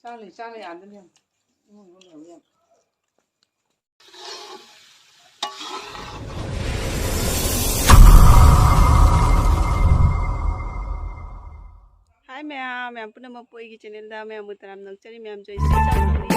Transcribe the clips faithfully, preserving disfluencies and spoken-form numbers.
ꯆꯥꯛ ꯂꯩ, ꯆꯥꯛ ꯂꯩ, ꯑꯥꯗ ꯂꯩ꯫ ꯏꯃꯨꯡꯗ ꯂꯩꯍꯧ ꯌꯥꯝ꯫ ꯍꯥꯏ ꯃꯌꯥꯝ, ꯃꯌꯥꯝ ꯄꯨꯝꯅꯃꯛꯄꯨ ꯑꯩꯒꯤ channelꯗ ꯃꯌꯥꯝꯕꯨ ꯇꯔꯥꯝꯅ ꯑꯣꯛꯆꯔꯤ꯫ ꯃꯌꯥꯝ ꯖꯣꯏꯁꯤ ꯆꯥꯛ ꯀꯧꯔꯤ,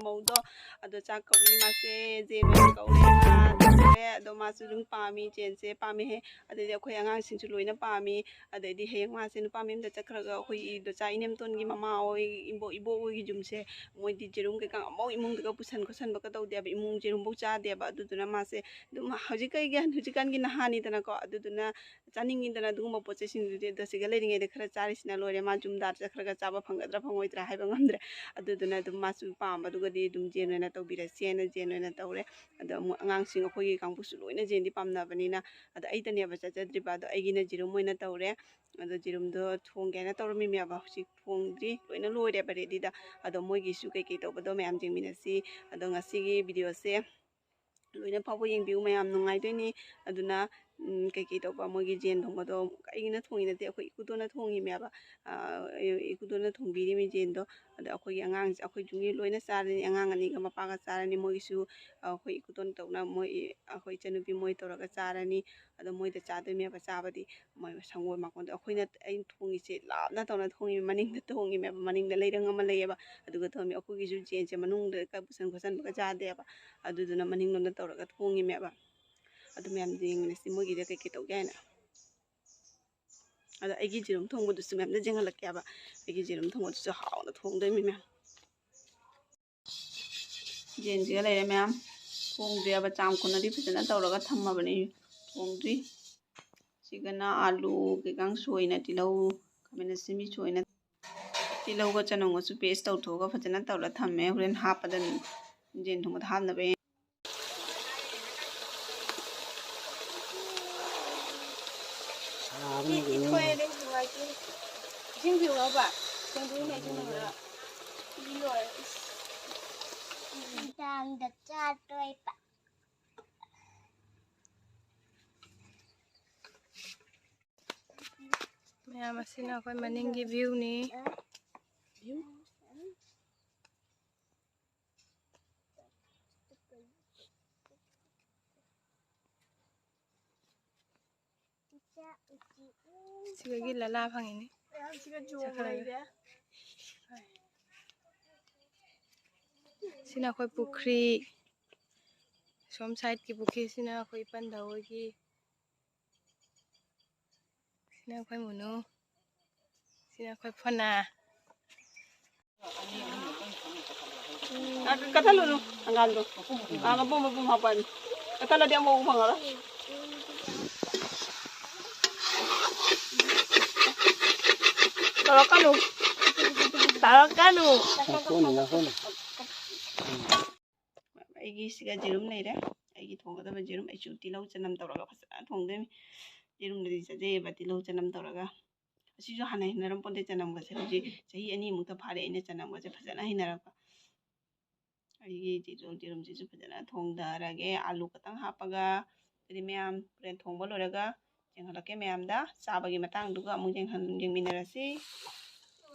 ꯃꯧꯗꯣ ꯑꯗꯣ ꯆꯥꯛ ꯀꯧꯔꯤ꯫ ꯃꯥꯁꯦ ꯖꯦꯟ ꯑꯣꯏꯅ ꯀꯧꯔꯦ꯫ ꯃꯥ ꯀꯧꯔꯦ꯫ ꯑꯗꯣ ꯃꯥꯁꯨ ꯑꯗꯨꯝ ꯄꯥꯝꯃꯤ, ꯖꯦꯟꯁꯦ ꯄꯥꯝꯃꯦ꯫ ꯑꯗꯩꯗꯤ ꯑꯩꯈꯣꯏ ꯑꯉꯥꯡꯁꯤꯡꯁꯨ ꯂꯣꯏꯅ ꯄꯥꯝꯃꯤ꯫ ꯑꯗꯩꯗꯤ ꯍꯌꯦꯡ ꯃꯥꯁꯦ ꯅꯨꯄꯥ ꯃꯌꯨꯝꯗ ꯆꯠꯈ꯭ꯔꯒ ꯑꯩꯈꯣꯏ ꯏꯗꯣꯆꯥ ꯏꯅꯦꯝꯇꯣꯟꯒꯤ ꯃꯃꯥ ꯍꯣꯏ, ꯏꯕꯣꯛ, ꯏꯕꯣꯛ ꯍꯣꯏꯒꯤ ꯌꯨꯝꯁꯦ ꯃꯣꯏꯗꯤ ꯌꯦꯔꯨꯝ ꯀꯩꯀꯥ ꯑꯃꯐꯥꯎ ꯏꯃꯨꯡꯗꯒ ꯄꯨꯁꯟ ꯈꯣꯠꯁꯟꯕꯒ ꯇꯧꯗꯦꯕ, ꯏꯃꯨꯡ ꯌꯦꯔꯨꯝꯐꯥꯎ ꯆꯥꯗꯦꯕ꯫ ꯑꯗꯨꯗꯨꯅ ꯃꯥꯁꯦ ꯑꯗꯨꯝ ꯍꯧꯖꯤꯛꯀꯩꯒꯤ, ꯍꯧꯖꯤꯛꯀꯥꯟꯒꯤ ꯅꯍꯥꯅꯤꯗꯅꯀꯣ, ꯑꯗꯨꯗꯨꯅ ꯆꯥꯅꯤꯡꯉꯤꯗꯅ ꯑꯗꯨꯒꯨꯝꯕ ꯄꯣꯠ ꯆꯩꯁꯤꯡꯗꯨꯗꯤ꯫ ꯑꯗꯣ ꯁꯤꯒ ꯂꯩꯔꯤꯉꯩꯗ ꯈꯔ ꯆꯥꯔꯤꯁꯤꯅ ꯂꯣꯏꯔꯦ꯫ ꯃꯥ ꯌꯨꯝꯗ ꯆꯠꯈ꯭ꯔꯒ ꯆꯥꯕ ꯐꯪꯒꯗ꯭ꯔꯥ ꯐꯪꯉꯣꯏꯗ꯭ꯔꯥ ꯍꯥꯏꯕ ꯉꯝꯗ꯭ꯔꯦ꯫ ꯑꯗꯨꯗꯨꯅ ꯑꯗꯨꯝ ꯃꯥꯁꯨ ꯄꯥꯝꯕꯗꯨꯒꯗꯤ ꯑꯗꯨꯝ ꯖꯦꯟ ꯑꯣꯏꯅ ꯇꯧꯕꯤꯔꯁꯦꯅ ꯖꯦꯟ ꯑꯣꯏꯅ ꯇꯧꯔꯦ꯫ ꯑꯗꯣ ꯑꯃꯨꯛ ꯑꯉꯥꯡꯁꯤꯡ ꯑꯩꯈꯣꯏꯒꯤ ꯀꯥꯡꯕꯨꯁꯨ ꯂꯣꯏꯅ ꯖꯦꯟꯗꯤ ꯄꯥꯝꯅꯕꯅꯤꯅ꯫ ꯑꯗꯣ ꯑꯩꯗꯅꯦꯕ ꯆꯠꯆꯗ꯭ꯔꯤꯕ꯫ ꯑꯗꯣ ꯑꯩꯒꯤꯅ ꯌꯦꯔꯨꯝ ꯑꯣꯏꯅ ꯇꯧꯔꯦ꯫ ꯑꯗꯣ ꯌꯦꯔꯨꯝꯗꯣ ꯊꯣꯡꯒꯦꯅ ꯇꯧꯔꯝꯃꯤꯃꯦꯕ꯫ ꯍꯧꯖꯤꯛ ꯊꯣꯡꯗ꯭ꯔꯤ, ꯂꯣꯏꯅ ꯂꯣꯏꯔꯦꯕ readyꯗ꯫ ꯑꯗꯣ ꯃꯣꯏꯒꯤꯁꯨ ꯀꯩꯀꯩ ꯇꯧꯕꯗꯣ ꯃꯌꯥꯝ ꯌꯦꯡꯃꯤꯟꯅꯁꯤ꯫ ꯑꯗꯣ ꯉꯁꯤꯒꯤ videoꯁꯦ ꯂꯣꯏꯅ ꯐꯥꯎꯕ ꯌꯦꯡꯕꯤꯌꯨ ꯃꯌꯥꯝ, ꯅꯨꯡꯉꯥꯏꯗꯣꯏꯅꯤ꯫ ꯑꯗꯨꯅ, ꯎꯝ, ꯀꯩꯀꯩ ꯇꯧꯕ, ꯃꯣꯏꯒꯤ ꯖꯦꯟ ꯊꯣꯡꯕꯗꯣ ꯑꯩꯒꯤꯅ ꯊꯣꯡꯉꯤ ꯅꯠꯇꯦ, ꯑꯩꯈꯣꯏ ꯏꯀꯨꯇꯣꯟꯅ ꯊꯣꯡꯉꯤꯃꯦꯕ꯫ ꯑꯥ, ꯏꯀꯨꯇꯣꯟꯅ ꯊꯣꯡꯕꯤꯔꯤꯃꯤ ꯖꯦꯟꯗꯣ꯫ ꯑꯗꯣ ꯑꯩꯈꯣꯏꯒꯤ ꯑꯉꯥꯡꯁꯦ, ꯑꯩꯈꯣꯏ ꯌꯨꯝꯒꯤ ꯂꯣꯏꯅ ꯆꯥꯔꯅꯤ, ꯑꯉꯥꯡ ꯑꯅꯤꯒ ꯃꯄꯥꯒ ꯆꯥꯔꯅꯤ꯫ ꯃꯣꯏꯒꯤꯁꯨ ꯑꯩꯈꯣꯏ ꯏꯀꯨꯇꯣꯟ ꯇꯧꯅ ꯃꯣꯏ, ꯑꯩꯈꯣꯏ ꯏꯆꯟꯅꯨꯄꯤ ꯃꯣꯏ ꯇꯧꯔꯒ ꯆꯥꯔꯅꯤ꯫ ꯑꯗꯣ ꯃꯣꯏꯗ ꯆꯥꯗꯣꯏꯅꯦꯕ ꯆꯥꯕꯗꯤ꯫ ꯃꯣꯏ ꯁꯪꯒꯣꯝ ꯃꯥꯡꯒꯣꯟꯗꯣ ꯑꯩꯈꯣꯏꯅ, ꯑꯩꯅ ꯊꯣꯡꯉꯤꯁꯦ ꯂꯥꯞꯅ ꯇꯧꯅ ꯊꯣꯡꯉꯤꯕ, ꯃꯅꯤꯡꯗ ꯊꯣꯡꯉꯤꯃꯦꯕ, ꯃꯅꯤꯡꯗ ꯂꯩꯔꯪ ꯑꯃ ꯂꯩꯌꯦꯕ꯫ ꯑꯗꯨꯒ ꯊꯣꯡꯉꯤ꯫ ꯑꯩꯈꯣꯏꯒꯤꯁꯨ ꯖꯦꯟꯁꯦ ꯃꯅꯨꯡꯗ ꯄꯨꯁꯟ ꯈꯣꯠꯆꯟꯕꯒ ꯆꯥꯗꯦꯕ꯫ ꯑꯗꯨꯗꯨꯅ ꯃꯅꯤꯡꯂꯣꯝꯗ ꯇꯧꯔꯒ ꯊꯣꯡꯉꯤꯃꯦꯕ꯫ ꯑꯗꯨ ꯃꯌꯥꯝ ꯌꯦꯡꯃꯤꯟꯅꯁꯤ ꯃꯣꯏꯒꯤꯗ ꯀꯩꯀꯩ ꯇꯧꯒꯦ ꯍꯥꯏꯅ꯫ ꯑꯗꯣ ꯑꯩꯒꯤ ꯌꯦꯔꯨꯝ ꯊꯣꯡꯕꯗꯨꯁꯨ ꯃꯌꯥꯝꯗ ꯌꯦꯡꯍꯜꯂꯛꯀꯦꯕ꯫ ꯑꯩꯒꯤ ꯌꯦꯔꯨꯝ ꯊꯣꯡꯕꯗꯨꯁꯨ ꯍꯥꯎꯅ ꯊꯣꯡꯗꯣꯏꯅꯤ ꯃꯌꯥꯝ꯫ ꯌꯦꯟꯁꯤꯒ ꯂꯩꯔꯦ ꯃꯌꯥꯝ꯫ ꯊꯣꯡꯗ꯭ꯔꯤꯑꯕ, ꯆꯥꯝ ꯀꯨꯟꯅꯗꯤ ꯐꯖꯅ ꯇꯧꯔꯒ ꯊꯝꯃꯕꯅꯤ꯫ ꯊꯣꯡꯗ꯭ꯔꯤ꯫ ꯁꯤꯒꯅ ꯑꯥꯂꯨ ꯀꯩꯀꯥ ꯁꯣꯏꯅ, ꯇꯤꯜꯍꯧ, ꯈꯥꯃꯦꯟ ꯑꯁꯤꯟꯕꯤ ꯁꯣꯏꯅ, ꯇꯤꯜꯍꯧꯒ ꯆꯅꯝꯒꯁꯨ paste ꯇꯧꯊꯣꯛꯑꯒ ꯐꯖꯅ ꯇꯧꯔ ꯊꯝꯃꯦ꯫ ꯍꯣꯔꯦꯟ ꯍꯥꯞꯄꯗ ꯌꯦꯟ ꯊꯣꯡꯕꯗ ꯍꯥꯞꯅꯕ꯫ ꯁꯥꯕꯅ ꯏ, ꯏ ꯊꯣꯛꯑꯦ, ꯅꯨꯡꯉꯥꯏꯇꯦ꯫ ꯏꯁꯤꯡ ꯄꯤꯔꯛꯑꯣꯕ꯫ ꯁꯦꯡꯗꯣꯛꯏꯅꯦ ꯏꯁꯤꯡ ꯃꯅꯨꯡꯗ꯫ ꯏ ꯂꯣꯏꯔꯦ꯫ ꯏꯁ꯫ ꯅꯨꯡꯗꯥꯡꯗ ꯆꯥꯗꯣꯏꯕ꯫ ꯃꯌꯥꯝ ꯑꯁꯤꯅ ꯑꯩꯈꯣꯏ ꯃꯅꯤꯡꯒꯤ viewꯅꯤ꯫ View? ꯁꯤꯗꯒꯤ ꯂꯂꯥ ꯐꯪꯉꯤꯅꯤ꯫ ꯁꯤꯅ ꯑꯩꯈꯣꯏ ꯄꯨꯈ꯭ꯔꯤ, ꯁꯣꯝ ꯁꯥꯏꯠꯀꯤ ꯄꯨꯈ꯭ꯔꯤꯁꯤꯅ ꯑꯩꯈꯣꯏ ꯏꯄꯟꯗ ꯍꯣꯏꯒꯤ꯫ ꯁꯤꯅ ꯑꯩꯈꯣꯏ ꯃꯨꯅꯨ꯫ ꯁꯤꯅ ꯑꯩꯈꯣꯏ ꯐꯣꯅꯥ꯫ ꯀꯠꯊꯠꯂꯨꯅꯨ ꯍꯪꯒꯥꯝꯗꯣ꯫ ꯉꯥ ꯃꯄꯨꯝ ꯃꯄꯨꯝ ꯍꯥꯞꯄꯛꯑꯅꯤ꯫ ꯀꯠꯊꯠꯂꯗꯤ ꯑꯃꯨꯛ ꯐꯪꯉꯔꯣꯏ꯫ ꯇꯧꯔꯛꯀꯅꯨ꯫ ꯇꯧꯔꯛꯀꯅꯨ꯫ ꯑꯩꯒꯤ ꯁꯤꯒ ꯖꯤꯔꯨꯝ ꯂꯩꯔꯦ꯫ ꯑꯩꯒꯤ ꯊꯣꯡꯒꯗꯕ ꯖꯤꯔꯨꯝ꯫ ꯑꯩꯁꯨ ꯇꯤꯜꯍꯧ ꯆꯅꯝ ꯇꯧꯔꯒ ꯐꯖꯅ ꯊꯣꯡꯗꯣꯏꯅꯤ꯫ ꯖꯤꯔꯨꯝꯗꯗꯤ ꯆꯥꯖꯩꯌꯦꯕ ꯇꯤꯜꯍꯧ ꯆꯅꯝ ꯇꯧꯔꯒ꯫ ꯑꯁꯤꯁꯨ ꯍꯥꯟꯅ ꯍꯩꯅꯔꯝꯄꯣꯟꯇꯦ ꯆꯅꯝꯒꯁꯦ꯫ ꯍꯧꯖꯤꯛ ꯆꯍꯤ ꯑꯅꯤꯃꯨꯛꯇ ꯐꯥꯔꯦ ꯑꯩꯅ ꯆꯅꯝꯒꯁꯦ ꯐꯖꯅ ꯍꯩꯅꯔꯛꯄ꯫ ꯑꯩꯒꯤ ꯖꯤꯔꯨꯝ-, ꯖꯤꯔꯨꯝꯁꯤꯁꯨ ꯐꯖꯅ ꯊꯣꯡꯊꯔꯒꯦ꯫ ꯑꯥꯂꯨ ꯈꯛꯇꯪ ꯍꯥꯞꯄꯒ꯫ ꯑꯗꯨꯗꯤ ꯃꯌꯥꯝ ꯍꯣꯔꯦꯟ ꯊꯣꯡꯕ ꯂꯣꯏꯔꯒ ꯌꯦꯡꯍꯜꯂꯛꯀꯦ ꯃꯌꯥꯝꯗ꯫ ꯆꯥꯕꯒꯤ ꯃꯇꯥꯡꯗꯨꯒ ꯑꯃꯨꯛ ꯌꯦꯡꯍꯟ-, ꯌꯦꯡꯃꯤꯟꯅꯔꯁꯤ꯫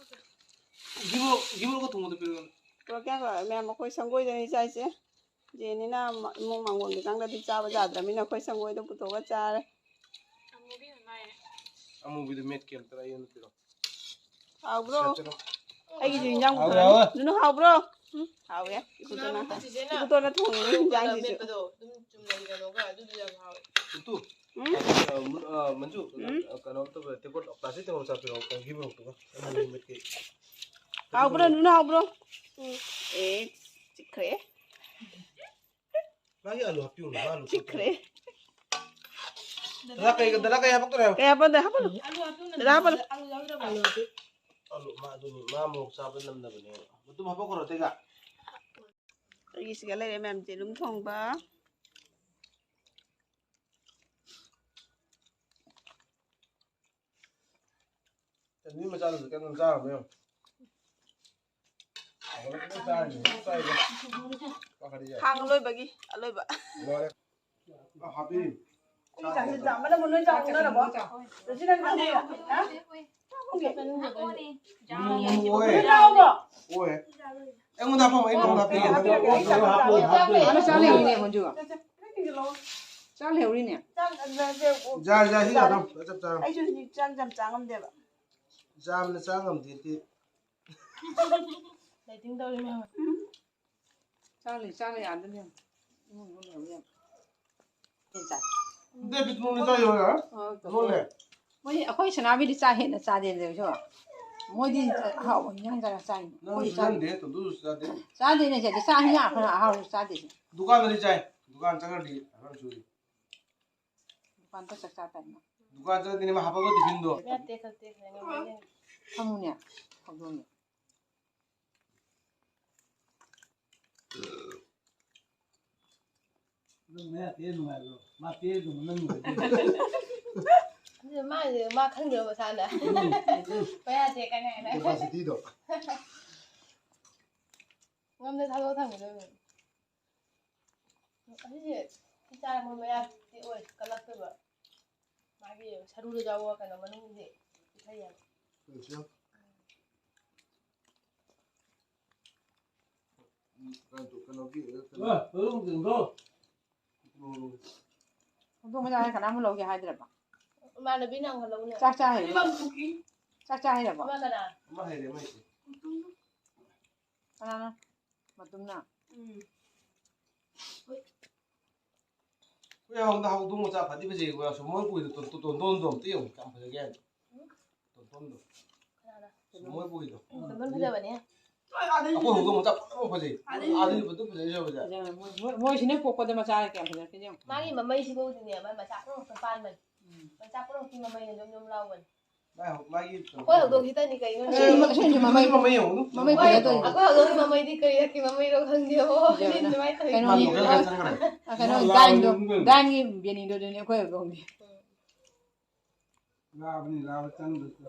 ꯒꯤꯕꯣ-, ꯒꯤꯕꯣꯒ ꯊꯣꯡꯕꯗꯣ ꯄꯤꯔꯛꯑꯣꯅꯦ꯫ ꯄꯨꯔꯛꯀꯦ ꯉꯥꯏꯈꯣ꯫ ꯃꯌꯥꯝ ꯑꯩꯈꯣꯏ ꯁꯪꯒꯣꯏꯗꯅꯤ ꯆꯥꯏꯁꯦ꯫ ꯖꯦꯅꯤꯅ ꯃ-, ꯏꯃꯨꯡ ꯃꯥꯡꯒꯣꯟꯒꯤ ꯆꯪꯗꯗꯤ ꯆꯥꯕ ꯌꯥꯗ꯭ꯔꯕꯅꯤꯅ ꯑꯩꯈꯣꯏ ꯁꯪꯒꯣꯏꯗ ꯄꯨꯊꯣꯛꯑꯒ ꯆꯥꯔꯦ꯫ ꯑꯃꯨꯕꯤꯗꯣ ꯃꯦꯠꯀꯦ ꯑꯝꯇ ꯑꯩꯉꯣꯟꯗ ꯄꯤꯔꯛꯑꯣ꯫ ꯍꯥꯎꯕ꯭ꯔꯣ? ꯁꯦꯠꯆꯜꯂꯣ꯫ ꯑꯩꯒꯤꯁꯨ ꯏꯟꯖꯥꯡ ꯍꯥꯎꯋꯦ, ꯄꯨꯊꯣꯔꯛꯑꯅꯤ꯫ ꯍꯥꯎꯋꯦ꯫ ꯅꯨꯅꯨ ꯍꯥꯎꯕ꯭ꯔꯣ? ꯎꯝ, ꯍꯥꯎꯋꯦ꯫ ꯏꯀꯨꯇꯣꯅ, ꯏꯀꯨꯇꯣꯅ ꯊꯣꯡꯉꯤꯅꯦ ꯏꯟꯖꯥꯡꯁꯤꯁꯨ꯫ ꯃꯦꯠꯄꯗꯣ ꯑꯗꯨꯝ ꯆꯨꯝꯅꯒꯤ ꯀꯩꯅꯣꯒ ꯑꯗꯨꯗꯤ ꯌꯥꯝ ꯍꯥꯎꯋꯦ꯫ ꯇꯨ, ꯎꯝ? ꯑ, ꯃꯨ-, ꯑ, ꯃꯟꯖꯨ, ꯎꯝ? ꯑ, ꯀꯩꯅꯣ ꯇꯧꯕ, ꯇꯦꯡꯀꯣꯠ, plastic ꯇꯦꯡꯀꯣꯠ ꯃꯆꯥ ꯄꯤꯔꯛꯑꯣ, ꯀꯩꯅꯣꯒꯤ ꯃꯔꯨꯞꯇꯨꯒ꯫ ꯑꯃꯨꯕꯤ ꯃꯦꯠꯀꯦ꯫ ꯍꯥꯎꯕ꯭ꯔꯣ? ꯅꯨꯅꯨ ꯍꯥꯎꯕ꯭ꯔꯣ? ꯎꯝ꯫ ꯑꯦ, ꯆꯤꯛꯈ꯭ꯔꯦ꯫ ꯃꯥꯒꯤ ꯑꯂꯨ ꯍꯥꯞꯄꯤꯌꯨꯅꯦ, ꯃꯥ ꯑꯂꯨ ꯆꯤꯛꯈ꯭ꯔꯦ꯫ ꯗꯗꯥ ꯀꯩ, ꯗꯗꯥ ꯀꯩ ꯍꯥꯞꯄꯛꯇꯣꯔꯦ ꯍꯥꯏꯕ? ꯀꯩ ꯍꯥꯞꯄꯛꯇꯣꯔꯦ? ꯍꯥꯞꯄꯛꯑꯣ꯫ ꯑꯂꯨ ꯍꯥꯞꯄꯤꯌꯨꯅꯦ, ꯗꯗꯥ ꯍꯥꯞꯄꯛꯑꯣ꯫ ꯑꯂꯨ ꯍꯥꯞꯄꯤꯌꯨ꯫ ꯑꯂꯨ, ꯃꯥ ꯑꯗꯨꯅꯤ, ꯃꯥ ꯃꯣꯔꯣꯛ ꯆꯥꯕ ꯅꯝꯗꯕꯅꯦ꯫ ꯑꯗꯨꯝ ꯍꯥꯞꯄꯛꯈ꯭ꯔꯣ, ꯑꯇꯩꯒ꯫ ꯑꯩꯒꯤꯁꯤꯒ ꯂꯩꯔꯦ ꯃꯌꯥꯝ, ꯌꯦꯔꯨꯝ ꯊꯣꯡꯕ꯫ ꯃꯤ ꯃꯆꯥꯗꯨꯁꯨ ꯀꯩꯅꯣꯝ ꯆꯥꯔꯕ ꯌꯦꯡꯉꯨ꯫ ꯑꯐꯕ ꯀꯩꯅꯣꯝ ꯆꯥꯔꯅꯤ, ꯍꯧꯖꯤꯛ ꯆꯥꯔꯤꯕ꯫ ꯄꯥꯈꯠꯂꯤꯁꯦ꯫ ꯈꯥꯡ ꯑꯂꯣꯏꯕꯒꯤ, ꯑꯂꯣꯏꯕ꯫ ꯂꯣꯏꯔꯦ꯫ ꯑ, ꯍꯥꯞꯄꯤꯔꯤ꯫ ꯑꯩ ꯆꯥꯛꯁꯤ ꯆꯥ-, ꯑꯃꯅ ꯃꯨꯟ ꯂꯣꯏ ꯆꯥ ꯍꯧꯅꯔꯕꯣ? ꯔꯣꯁꯤꯅ ꯅꯪ ꯆꯥꯕ ꯌꯥ-, ꯍꯥ? ꯆꯥꯕꯒꯤ? ꯃꯨꯟ ꯑꯣꯏ꯫ ꯅꯣꯏ ꯆꯥꯔꯕꯣ? ꯑꯣꯏ꯫ ꯑꯩꯉꯣꯟꯗ ꯍꯥꯞꯄꯝꯃꯣ, ꯑꯩ ꯅꯉꯣꯟꯗ ꯍꯥꯞꯄꯤꯒꯦ꯫ ꯍꯥꯞꯄꯤꯔꯒꯦ, ꯑꯩ ꯆꯥꯛ ꯆꯥꯕ ꯌꯥ-, ꯍꯥꯞꯄꯤꯔꯒꯦ꯫ ꯍꯥꯟꯅ ꯆꯥ ꯂꯩꯔꯝꯃꯤꯅꯦ, ꯃꯟꯖꯨ꯫ ꯆꯦ, ꯆꯦ, ꯈꯤꯇꯪ ꯊꯤꯟꯖꯤꯜꯂꯛꯑꯣ꯫ ꯆꯥꯛ ꯂꯩꯍꯧꯔꯤꯅꯦ꯫ ꯆꯥꯛ ꯅꯠꯇꯦ, ꯑꯣ, ꯌꯥꯔꯦ, ꯌꯥꯔꯦ, ꯁꯤ ꯆꯥꯔꯦ꯫ ꯌꯥꯔꯦ, ꯆꯞ ꯆꯥꯔꯦ꯫ ꯑꯩꯁꯨ ꯍꯧꯖꯤꯛ ꯆꯥꯛ ꯌꯥꯝ ꯆꯥ ꯉꯝꯗꯦꯕ꯫ ꯆꯥꯕꯅ ꯆꯥ ꯉꯝꯗꯦ, ꯗꯤ꯫ Dieting ꯇꯧꯔꯤ ꯃꯌꯥꯝ꯫ ꯆꯥꯛ ꯂꯩ, ꯆꯥꯛ ꯂꯩ, ꯑꯥꯗ ꯂꯩ꯫ ꯏꯃꯨꯡ ꯃꯅꯨꯡ ꯂꯩꯍꯧꯔꯤ ꯌꯥꯝ꯫ ꯆꯥꯏ꯫ ꯗꯦꯕꯤꯠ ꯃꯣꯃꯣ ꯆꯥ ꯌꯥꯔꯦ꯫ ꯑꯣ, ꯂꯣꯜꯂꯦ꯫ ꯃꯣꯏ, ꯑꯩꯈꯣꯏ ꯁꯅꯥꯕꯤꯗꯤ ꯆꯥꯛ ꯍꯦꯟꯅ ꯆꯥꯗꯦ, ꯂꯩꯔꯁꯨ꯫ ꯃꯣꯏꯗꯤ ꯑꯍꯥꯎꯕ ꯏꯟꯖꯥꯡ ꯆꯥ ꯆꯥꯏꯅꯦ꯫ ꯅꯪ ꯑꯩꯈꯣꯏꯗꯤ ꯆꯥꯗꯦ꯫ ꯆꯥꯅꯤꯡꯗꯦ, ꯇꯣꯟꯗꯨꯁꯨ ꯆꯥꯗꯦ꯫ ꯆꯥꯗꯦꯅꯦ, ꯁꯤꯗꯤ ꯆꯥꯛ ꯍꯤꯟꯖꯥꯡ ꯑꯩꯈꯣꯏꯅ ꯑꯍꯥꯎꯕ ꯆꯥꯗꯦ꯫ ꯗꯨꯀꯥꯟꯗꯗꯤ ꯆꯥꯏ꯫ ꯗꯨꯀꯥꯟ ꯆꯠꯈ꯭ꯔꯗꯤ ꯑꯍꯥꯎꯕ ꯆꯨꯔꯤ꯫ ꯗꯨꯀꯥꯟꯗ ꯆꯥꯛ ꯆꯥ ꯇꯥꯏꯅ꯫ ꯗꯨꯀꯥꯟ ꯆꯠꯂꯗꯤ ꯃꯥ ꯍꯥꯞꯄꯒ ꯇꯤꯐꯤꯟꯗꯣ꯫ ꯌꯥꯗꯦ, ꯈꯛꯇꯦ, ꯈꯪꯉꯦ꯫ ꯐꯝꯃꯨꯅꯦ, ꯍꯧꯗꯣꯡꯅꯦ꯫ ꯅꯪ ꯃꯌꯥ ꯇꯦ ꯅꯨꯡꯉꯥꯏꯕ꯭ꯔꯣ? ꯃꯥ ꯇꯦ ꯑꯗꯨꯝ ꯅꯪ ꯅꯨꯡꯉꯥꯏꯇꯦ꯫ ꯑꯗꯨ ꯃꯥꯁꯦ ꯃꯥ ꯈꯪꯗ꯭ꯔꯕ ꯃꯁꯥꯅ꯫ ꯎꯝ, ꯎꯝ, ꯎꯝ꯫ ꯃꯌꯥ ꯇꯦꯛꯀꯅꯤ ꯍꯥꯏꯅ꯫ Capacityꯗꯣ꯫ ꯉꯝꯗ ꯊꯥꯗꯣꯛꯑ ꯊꯝꯒꯗꯕꯅꯦ꯫ ꯑꯁꯤꯁꯦ ꯁꯤ ꯆꯥꯔ ꯃꯣꯏ ꯃꯌꯥ ꯇꯦꯛꯑꯣꯏ, ꯀꯜꯂꯛꯇꯣꯏꯕ꯫ ꯃꯥꯒꯤ ꯁꯔꯨꯗ ꯌꯥꯎꯕ ꯀꯩꯅꯣ ꯃꯅꯨꯡꯒꯤ ꯏꯊꯩ ꯍꯥꯏꯕ꯫ ꯂꯣꯏꯁꯤꯜꯂꯣ꯫ ꯎꯝ, ꯀꯩꯅꯣ, ꯀꯩꯅꯣꯒꯤ, ꯀꯩꯅꯣ꯫ ꯑ, ꯃꯅꯨꯡ ꯆꯤꯡꯗꯣ꯫ ꯎꯝ꯫ ꯍꯧꯗꯣꯡ ꯃꯆꯥ ꯀꯅꯥꯝ ꯂꯧꯒꯦ ꯍꯥꯏꯗ꯭ꯔꯕ? ꯏꯃꯥꯟꯅꯕꯤꯅ ꯑꯃꯨꯛ ꯂꯧꯅꯤ꯫ ꯆꯥꯛ ꯆꯥ ꯍꯩꯔꯕ? ꯆꯥꯛ ꯆꯥ ꯍꯩꯔꯕ? ꯑꯃ ꯀꯅꯥ? ꯑꯃ ꯍꯩꯔꯦ, ꯑꯃ ꯍꯩꯔꯦ꯫ ꯀꯅꯥꯅ? ꯃꯇꯨꯝꯅ? ꯎꯝ꯫ ꯑꯩꯈꯣꯏ ꯍꯧꯗ ꯍꯧꯗꯣꯡ ꯃꯆꯥ ꯐꯗꯤ ꯐꯖꯩꯀꯣ, ꯁꯨꯃꯣꯏ ꯄꯨꯏꯗꯣ ꯇꯣꯟ-, ꯇꯣꯟ-, ꯇꯣꯟꯗꯣꯟꯗꯣ ꯑꯝꯇ ꯌꯦꯡꯉꯨ, ꯀꯌꯥꯝ ꯐꯖꯒꯦ ꯍꯥꯏꯅ꯫ ꯎꯝ? ꯇꯣꯟꯗꯣꯟꯗꯣ꯫ ꯀꯅꯥꯅ? ꯁꯨꯃꯣꯏ ꯄꯨꯏꯗꯣ꯫ ꯎꯝ, ꯇꯣꯟꯗꯣꯟ ꯐꯖꯕꯅꯦ꯫ ꯑꯩꯈꯣꯏ ꯍꯧꯗꯣꯡ ꯃꯆꯥ ꯄꯨꯝꯅꯃꯛ ꯐꯖꯩ꯫ ꯑꯗꯨꯗꯤ ꯐꯖꯩ, ꯐꯖꯩ, ꯐꯖꯩ꯫ ꯐꯖꯩ, ꯃꯣꯏ, ꯃꯣꯏ, ꯃꯣꯏꯁꯤꯅ ꯄꯣꯛꯄꯗ ꯃꯆꯥ ꯀꯌꯥꯝ ꯐꯖꯔꯛꯀꯦ ꯌꯦꯡꯉꯨ꯫ ꯃꯥꯒꯤ ꯃꯃꯩꯁꯤꯐꯧꯗꯤꯅꯦ, ꯃꯥꯏ ꯃꯆꯥ ꯄꯨꯝꯅꯃꯛꯇ ꯄꯥꯟꯕꯅꯦ꯫ ꯎꯝ꯫ ꯃꯆꯥ ꯄꯨꯝꯅꯃꯛꯀꯤ ꯃꯃꯩꯅ ꯌꯣꯝ ꯌꯣꯝ ꯂꯥꯎꯕꯅꯦ꯫ ꯃꯥꯏ ꯍꯧ-, ꯃꯥꯒꯤ ꯀꯩꯅꯣ ꯑꯩꯈꯣꯏ ꯇꯧꯕꯅꯦ꯫ ꯍꯧꯗꯣꯡꯁꯤꯗꯅꯤ ꯀꯩꯅꯣ꯫ ꯑꯁꯤ, ꯑꯁꯤꯁꯨ ꯃꯃꯩ, ꯃꯃꯩ ꯌꯦꯡꯉꯨ꯫ ꯃꯃꯩ ꯍꯣꯏ, ꯐꯖꯗꯣꯏꯅꯦ꯫ ꯑꯩꯈꯣꯏ ꯍꯧꯗꯣꯡꯒꯤ ꯃꯃꯩꯗꯤ ꯀꯔꯤ ꯖꯥꯠꯀꯤ ꯃꯃꯩꯅꯣ ꯈꯪꯗꯦꯕꯣ꯫ ꯌꯦꯡꯉꯨꯅꯦ꯫ ꯃꯤꯠ ꯑꯗꯨꯃꯥꯏꯅ ꯇꯧꯋꯤ꯫ ꯀꯩꯅꯣꯅꯤ, ꯃꯥ ꯂꯣꯀꯦꯜ ꯀꯥꯏ ꯆꯠꯈ꯭ꯔꯦ? ꯑ, ꯀꯩꯅꯣ, ꯃꯥ ꯗꯥꯏꯟꯗꯣ, ꯂꯥꯎ-, ꯗꯥꯏꯟꯒꯤ ꯕꯦꯅꯤꯗꯣ ꯑꯗꯨꯅꯦ ꯑꯩꯈꯣꯏ ꯍꯧꯗꯣꯡꯗꯤ꯫ ꯎꯝ꯫ ꯂꯥꯕꯅꯤ, ꯂꯥꯕ ꯆꯪꯗ꯭ꯔꯁꯨ꯫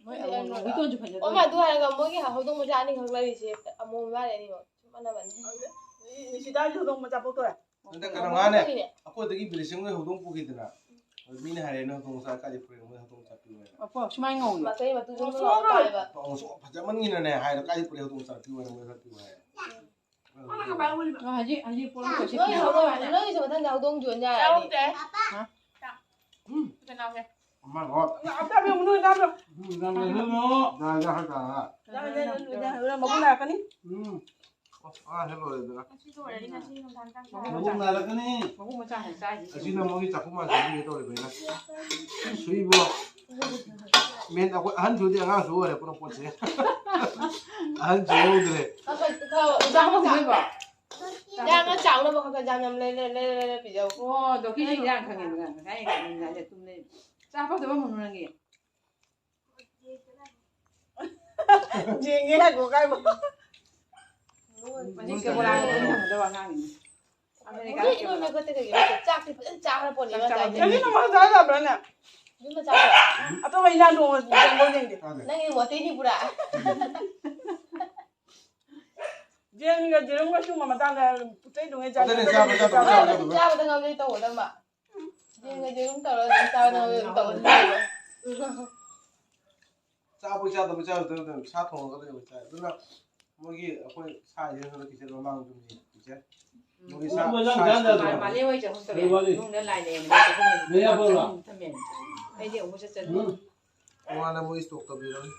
ꯃꯣꯏ ꯑꯃꯨꯛ ꯋꯤꯇꯣꯟꯁꯨ ꯐꯖꯗꯣꯏꯅꯦ꯫ ꯑꯣ, ꯃꯥ ꯑꯗꯨ ꯍꯥꯏꯔꯒ ꯃꯣꯏꯒꯤ ꯍꯧꯗꯣꯡ ꯃꯆꯥ ꯑꯅꯤꯈꯛ ꯂꯩꯔꯤꯁꯦ ꯑꯃꯣꯝ ꯃꯥꯜꯂꯦ ꯑꯅꯤꯃꯛ꯫ ꯆꯞ ꯃꯥꯟꯅꯕꯅꯦ꯫ ꯅꯤꯁꯤꯇꯥꯒꯤ ꯍꯧꯗꯣꯡ ꯃꯆꯥ ꯄꯣꯛꯇꯣꯔꯦ꯫ ꯍꯟꯗꯛ ꯀꯩꯅꯣ ꯃꯥꯅꯦ, ꯑꯩꯈꯣꯏꯗꯒꯤ ꯕꯤꯂꯦꯁꯤꯡ ꯍꯣꯏ ꯍꯧꯗꯣꯡ ꯄꯨꯈꯤꯗꯅ꯫ ꯑꯗꯨ ꯃꯤꯅ ꯍꯥꯏꯔꯦ, "ꯅꯣꯏ ꯍꯧꯗꯣꯡ ꯃꯆꯥ ꯀꯥꯏꯗꯩ ꯄꯨꯔꯛꯏꯅꯣ? ꯃꯣꯏ ꯍꯧꯗꯣꯡ ꯃꯆꯥ ꯄꯤꯌꯨ" ꯍꯥꯏꯅ꯫ ꯑꯄꯣ, ꯁꯨꯃꯥꯏꯅ ꯉꯧꯏ꯫ ꯃꯆꯩ ꯃꯇꯨꯁꯨ ꯉꯧꯁꯣꯛꯑꯒ ꯂꯣꯏ ꯇꯥꯏꯕ꯫ ꯑꯄꯣ, ꯉꯧꯁꯣꯛ ꯐꯖꯃꯟꯒꯤꯗꯅꯅꯦ ꯍꯥꯏꯔꯦ, "ꯀꯥꯏꯗꯩ ꯄꯨꯔꯛꯏ ꯍꯧꯗꯣꯡ ꯃꯆꯥ ꯄꯤꯌꯨ ꯍꯥꯏꯅ, ꯃꯣꯏ ꯈꯔ ꯄꯤꯌꯨ" ꯍꯥꯏꯅ꯫ ꯎꯝ꯫ ꯍꯧꯖꯤꯛ ꯍꯧꯖꯤꯛ ꯄꯣꯂꯝ ꯇꯧꯁꯤ꯫ ꯅꯣꯏ ꯍꯧꯗꯣꯡ, ꯅꯣꯏꯒꯤꯁꯨ ꯃꯊꯪꯗ ꯍꯧꯗꯣꯡ ꯌꯣꯟ ꯌꯥꯔꯅꯤ꯫ ꯆꯥꯍꯧꯗꯦ꯫ ꯍꯥ? ꯎꯝ꯫ ꯀꯅꯥꯒꯤ? ꯑꯃ ꯍꯣꯏ꯫ ꯑꯝꯇ ꯄꯤꯔꯝꯃꯨ, ꯅꯣꯏ ꯆꯥꯗ꯭ꯔꯣ? ꯎꯝ, ꯅꯪ ꯂꯩꯍꯧꯅꯣ꯫ ꯌꯥꯔꯦ, ꯌꯥꯔꯦ, ꯌꯥꯔꯦ, ꯌꯥꯔꯦ꯫ ꯌꯥꯔꯦ, ꯌꯥꯔꯦ, ꯌꯥꯔꯦ, ꯃꯒꯨꯟ ꯂꯥꯛꯀꯅꯤ꯫ ꯎꯝ꯫ ꯑꯁ, ꯑꯥ, ꯍꯦꯛ ꯂꯣꯏꯔꯦꯗꯅ꯫ ꯉꯁꯤ ꯂꯣꯏꯔꯅꯤ, ꯉꯁꯤ ꯅꯨꯡꯗꯥꯡ ꯆꯥꯛ ꯆꯥꯔꯅꯤ꯫ ꯃꯕꯨꯛ ꯅꯥꯔꯛꯀꯅꯤ꯫ ꯃꯕꯨꯛ ꯃꯆꯥ ꯍꯦꯛ ꯆꯥꯏꯁꯦ꯫ ꯑꯁꯤꯅ ꯃꯣꯏꯒꯤ ꯆꯥꯛꯈꯨꯝ ꯃꯥꯟꯁꯤꯟꯕꯤꯒꯦ ꯇꯧꯔꯤꯕ ꯑꯩꯅ꯫ ꯁꯨꯏꯕꯣ꯫ ꯃꯦꯟ ꯑꯩꯈꯣꯏ ꯑꯍꯟꯁꯨꯗꯤ ꯑꯉꯥꯡꯁꯨ ꯑꯣꯏꯔꯦ ꯄꯨꯟꯅ ꯄꯣꯠꯁꯦ꯫ ꯑꯍꯟꯁꯨ ꯍꯧꯗ꯭ꯔꯦ꯫ ꯈꯔ, ꯈꯔ, ꯈꯔ ꯏꯟꯖꯥꯡ ꯊꯣꯡꯕ ꯍꯩꯕ꯭ꯔꯣ? ꯏꯟꯖꯥꯡꯅ ꯆꯥꯎꯅꯕ ꯈꯔ ꯈꯔ ꯌꯥꯝ ꯌꯥꯝ ꯂꯩ, ꯂꯩ, ꯂꯩ, ꯂꯩ, ꯂꯩ ꯄꯤꯖꯧ꯫ ꯑꯣ, ꯗꯣꯀꯤꯁꯦ ꯏꯟꯖꯥꯡ ꯈꯪꯉꯦꯗꯅ, ꯉꯁꯥꯏ ꯉꯁꯥꯏ ꯇꯨꯝ ꯂꯩ꯫ ꯆꯥ ꯐꯠꯇꯕ ꯃꯨꯟꯅꯨ ꯅꯪꯒꯤ꯫ ꯌꯦꯡꯉꯦ ꯍꯥꯏꯒꯣ ꯀꯥꯏꯕꯣ꯫ ꯍꯧꯖꯤꯛ ꯀꯦꯕꯣꯂꯥꯅ ꯂꯣꯏ ꯊꯝꯒꯗꯕ ꯑꯉꯥꯡꯅꯤ꯫ ꯑꯃꯦꯔꯤꯀꯥꯗ ꯃꯣꯏ ꯏꯅꯣꯏ ꯀꯦꯕꯣꯂꯥ꯫ ꯅꯣꯏꯈꯠꯇꯦ ꯀꯩꯒꯤꯅꯣ? ꯆꯥꯛꯇꯤ ꯐꯖꯅ ꯆꯥꯈ꯭ꯔ ꯄꯣꯠꯅꯤ ꯆꯥꯛ ꯃꯥ ꯆꯥꯕ ꯆꯥꯛꯇꯤ꯫ ꯉꯁꯤ ꯅꯣꯡꯃ ꯆꯥ ꯌꯥꯕ꯭ꯔꯥꯅꯦ? ꯌꯨꯝꯗ ꯆꯥꯕ꯭ꯔꯣ? ꯑꯇꯣꯞꯄ ꯏꯟꯖꯥꯡ ꯊꯣꯡꯉꯁꯨ ꯌꯦꯡꯕꯧ ꯌꯦꯡꯗꯦ꯫ ꯅꯪꯒꯤ ꯃꯣꯇꯤꯅꯤ ꯄꯨꯔꯥ꯫ ꯌꯦꯟꯒ ꯌꯦꯔꯨꯝꯒ ꯁꯨꯝꯕ ꯃꯇꯥꯡꯗ ꯄꯨꯆꯩꯗꯨꯉꯩ ꯆꯥꯏ꯫ ꯑꯗꯨꯅꯦ ꯆꯥꯕ ꯆꯥꯗꯕ ꯆꯥꯕ ꯆꯥꯕ꯫ ꯆꯥꯕꯗ ꯉꯥꯎꯖꯩ ꯇꯧꯒꯗꯕ꯫ ꯌꯦꯟꯒ ꯌꯦꯔꯨꯝ ꯇꯧꯔꯒ ꯑꯗꯨꯝ ꯆꯥꯕꯗ ꯉꯥꯎꯖꯩ ꯑꯗꯨꯝ ꯇꯧꯒꯗꯕ꯫ ꯆꯥꯕꯣꯏ ꯆꯥꯗꯕꯣꯏ ꯆꯥꯔꯨꯗꯣꯏꯅꯣ ꯀꯩꯅꯣ? ꯁꯥ ꯊꯣꯡꯉꯒ ꯂꯩꯕ ꯆꯥꯏ꯫ ꯑꯗꯨꯅ ꯃꯣꯏꯒꯤ ꯑꯩꯈꯣꯏ ꯁꯥ ꯌꯦꯟ ꯈꯔ ꯄꯤꯖꯕ ꯃꯃꯥꯡꯗ ꯆꯤꯆꯦ꯫ ꯃꯣꯏꯒꯤ ꯁꯥ, ꯎꯝ, ꯁꯥ ꯃꯥ-, ꯃꯥꯂꯦ ꯍꯣꯏ ꯆꯍꯨꯝ ꯇꯔꯦꯠ꯫ ꯀꯔꯤ ꯋꯥꯠꯂꯤ? ꯅꯨꯡꯗ ꯂꯥꯏ ꯂꯩꯔꯝꯕꯗ ꯆꯍꯨꯝ ꯂꯩ ꯌꯥꯕ꯭ꯔꯣ? ꯆꯍꯨꯝ ꯊꯝꯃꯦ꯫ ꯑꯩꯗꯤ ꯑꯃꯨꯛ ꯆꯠꯆꯗ꯭ꯔꯤ꯫ ꯎꯝ꯫ ꯇꯣꯉꯥꯟꯅ ꯃꯣꯏ ꯏꯁꯇꯣꯛ ꯇꯧꯕꯤꯔꯝꯅꯤ꯫